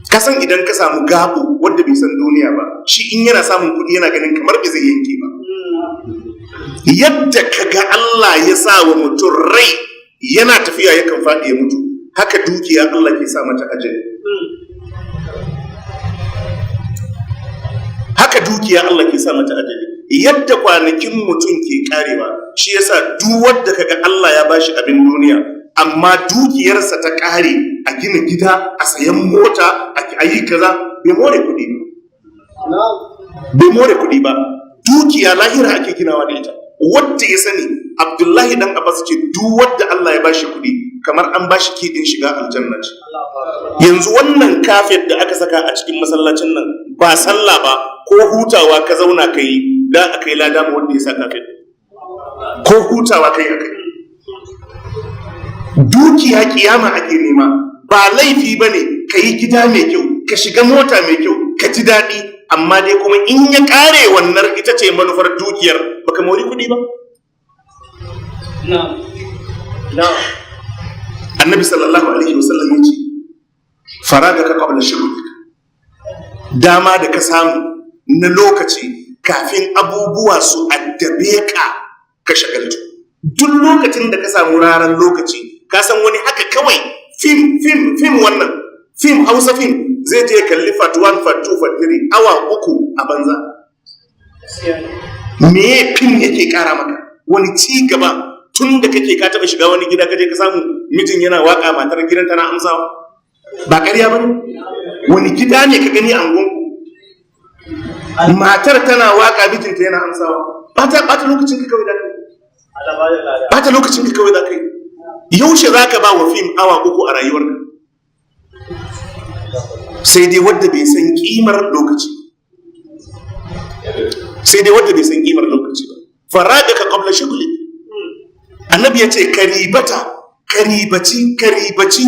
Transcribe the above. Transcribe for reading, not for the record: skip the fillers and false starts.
Kasan idan ka samu gabo wanda bai san duniya ba, shi in yana samun kuɗi yana ganin kamar bai zai yanke ba. Yadda ka ga Allah ya sa wa mutum rai yana tafiya yakan faɗi ya mutu, haka dukiya Allah ke sa mata ajali. Haka dukiya Allah ke sa mata ajali. Yadda kwanakin mutum ke karewa, shi yasa duk wanda kaga Allah ya bashi abin duniya amma dukiyarsa ta kare a gina gida, a sayan mota, a yi kaza, bai more kuɗi ba. Bai more kuɗi ba. Dukiya lahira ake ginawa da ita. Wadda ya sani, Abdullahi dan Abbas ce duk wadda Allah ya bashi kuɗi kamar an bashi kidin shiga aljanna ce. Yanzu wannan kafet da aka saka a cikin masallacin nan, ba sallah ba, ko hutawa ka zauna ka yi, da aka yi lada ma wanda ya sa kafet. Ko hutawa ka yi aka yi. Dukiya kiyama ake nema. Ba laifi ba ne ka yi gida mai kyau, ka shiga mota mai kyau, ka ji daɗi, amma dai kuma in ya ƙare, wannan ita ce manufar dukiyar, baka mori kuɗi ba. Annabi sallallahu alaihi wasallam ya ce faragaka qabla shughlik, dama da ka samu na lokaci kafin abubuwa su addabe ka, ka shagaltu. Duk lokacin da ka samu raran lokaci, ka san wani haka kawai fim, fim, fim, wannan fim, Hausa fim, zai je kalli part 1, part 2, part 3, awa 3 a banza. Me fim yake kara maka? Wani ci gaba? Tun da kake ka taba shiga wani gida kaje ka samu mijin yana waka, matar gidan tana amsawa? Ba ƙarya ba ne? Wani gida ne ka gani a unguwanku matar tana waka, mijinta yana amsawa? Bata lokacin ka kawai da kai, bata lokacin ka kawai da kai. Yaushe za ka ba wa fim awa 3 a rayuwarka? Sai dai wadda bai san kimar lokaci, sai dai wadda bai san kimar lokaci ba. Faragaka qabla shughli. Annabi ya ce ka ribata, ka ribaci, ka ribaci.